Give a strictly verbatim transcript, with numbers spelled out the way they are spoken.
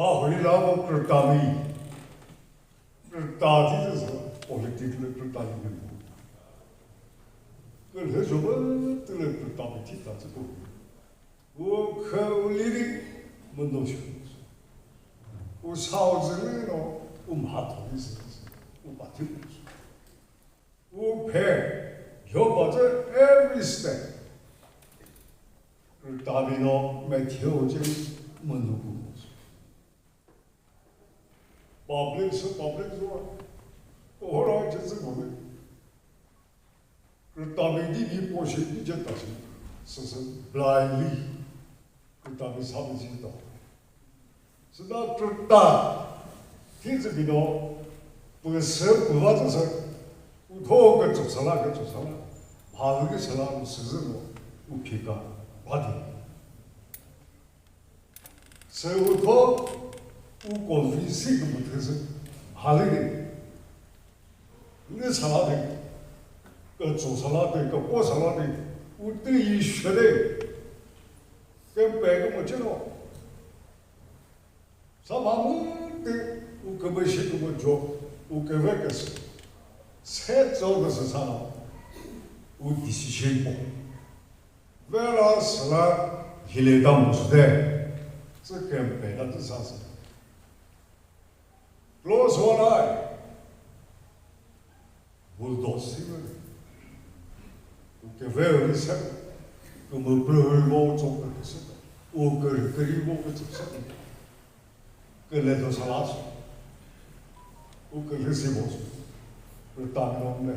Ha hori la mo krütami. Krüta thi zü sü politics lü krüta yi mo. Kü lhü zho bü tü lü krütami thi ta zü ko. U khü u liri mo no shu. U sao zü lü no u mha tho li zü. U pa thi mo. U phe yo ba zü every step. Krütami no Matthew zü mo no ku mo. Public sü public zü wa. Ohora chetsu mole. Krütami di bi po shi di je ta shi. Sü sü blindly. Krütami sa bi ji ta. Süda krüta. Thi zü bi no. Pü sü pü va zü sü. U tho ke zü sala ke zü sala. Bha ke sala u sü zü no. U phika. Bha di. Sü u tho, u convince kümüthü sü, halili. Nü salade, kütso salade, küpo salade, u tü yi shede. Kempe kümüchino. Sa ma mütü, u kümüshi kümüjo, u küve küsü. Se tso küsü sana, u decision po. Vela sala hile ta mu süde. Tsü kempe ta tsü sa sü. Close one eye. Bulldoze si mü. Keve ri se. Kümü pü ri vo tsok pü se. U kü ri vo kü tsok se. Kele do sala sü. U kele si bo sü. Kü ta mi no me.